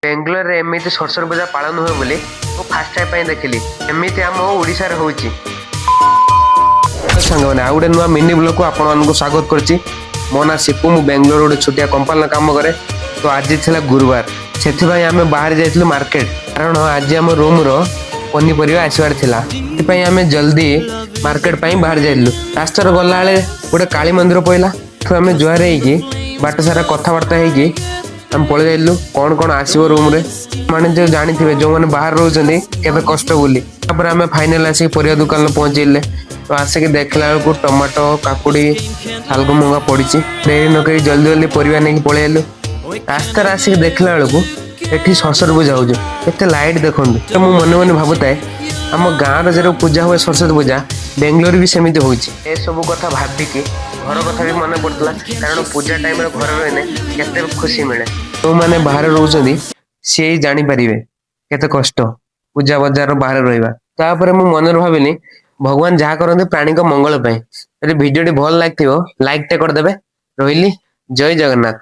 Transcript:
ବେଙ୍ଗଲୋରରେ ଏମିତି ସରସ୍ୱତୀ ପୂଜା ପାଳନ ହୁଏ ବୋଲି ମୁଁ ଫାଷ୍ଟ ଟାଇମ୍ ପାଇଁ ଦେଖିଲି। ଏମିତି ଆମ ଓଡ଼ିଶାରେ ହେଉଛି। ସାଙ୍ଗମାନେ, ଆଉ ଗୋଟେ ନୂଆ ମିନି ବ୍ଲଗକୁ ଆପଣମାନଙ୍କୁ ସ୍ୱାଗତ କରୁଛି। ମୋ ନାଁ ସିପୁ, ମୁଁ ବେଙ୍ଗଲୋର ଗୋଟେ ଛୋଟିଆ କମ୍ପାନୀରେ କାମ କରେ। ତ ଆଜି ଥିଲା ଗୁରୁବାର, ସେଥିପାଇଁ ଆମେ ବାହାରି ଯାଇଥିଲୁ ମାର୍କେଟ, କାରଣ ଆଜି ଆମ ରୁମ୍ର ପନିପରିବା ଆସିବାର ଥିଲା। ସେଥିପାଇଁ ଆମେ ଜଲ୍ଦି ମାର୍କେଟ ପାଇଁ ବାହାରି ଯାଇଥିଲୁ। ରାସ୍ତାରେ ଗଲାବେଳେ ଗୋଟେ କାଳୀ ମନ୍ଦିର ପଇଲା। ଏଠୁ ଆମେ ଜୁହାର ହେଇକି, ବାଟ ସାରା କଥାବାର୍ତ୍ତା ହେଇକି ଆମେ ପଳେଇ ଯାଇଥିଲୁ କ'ଣ କ'ଣ ଆସିବ ରୁମ୍ରେ। ମାନେ ଯୋଉ ଜାଣିଥିବେ, ଯୋଉମାନେ ବାହାରେ ରହୁଛନ୍ତି, କେତେ କଷ୍ଟ ବୋଲି। ତାପରେ ଆମେ ଫାଇନାଲ ଆସିକି ପରିବା ଦୋକାନରେ ପହଞ୍ଚିଲେ। ତ ଆସିକି ଦେଖିଲା ବେଳକୁ ଟମାଟୋ, କାକୁଡ଼ି, ଶାଗ, ମୁଙ୍ଗା ପଡ଼ିଛି। ଡେରି ନକରି ଜଲ୍ଦି ଜଲ୍ଦି ପରିବା ନେଇକି ପଳେଇ ଆଇଲୁ। ରାସ୍ତାରେ ଆସିକି ଦେଖିଲା ବେଳକୁ ଏଠି ସରସ୍ୱତୀ ପୂଜା ହଉଛି। କେତେ ଲାଇଟ୍ ଦେଖନ୍ତୁ। ତ ମୁଁ ମନେ ମନେ ଭାବୁଥାଏ, ଆମ ଗାଁର ଯେରକମ ପୂଜା ହୁଏ ସରସ୍ୱତୀ ପୂଜା, ବେଙ୍ଗଲୋର ବି ସେମିତି ହଉଛି। ଏସବୁ କଥା ଭାବିକି ଘର କଥା ବି ମନେ ପଡୁଥିଲା, କାରଣ ପୂଜା ଟାଇମରେ ଘରେ ରହିଲେ କେତେ ଖୁସି ମିଳେ। ଯୋଉମାନେ ବାହାରେ ରହୁଛନ୍ତି, ସିଏ ଜାଣିପାରିବେ କେତେ କଷ୍ଟ ପୂଜା ବଜାର ବାହାରେ ରହିବା। ତାପରେ ମୁଁ ମନରେ ଭାବିଲି, ଭଗବାନ ଯାହା କରନ୍ତି ପ୍ରାଣୀଙ୍କ ମଙ୍ଗଳ ପାଇଁ। ଯଦି ଭିଡିଓଟି ଭଲ ଲାଗିଥିବ, ଲାଇକ୍ ଟେ କରିଦେବେ। ରହିଲି, ଜୟ ଜଗନ୍ନାଥ।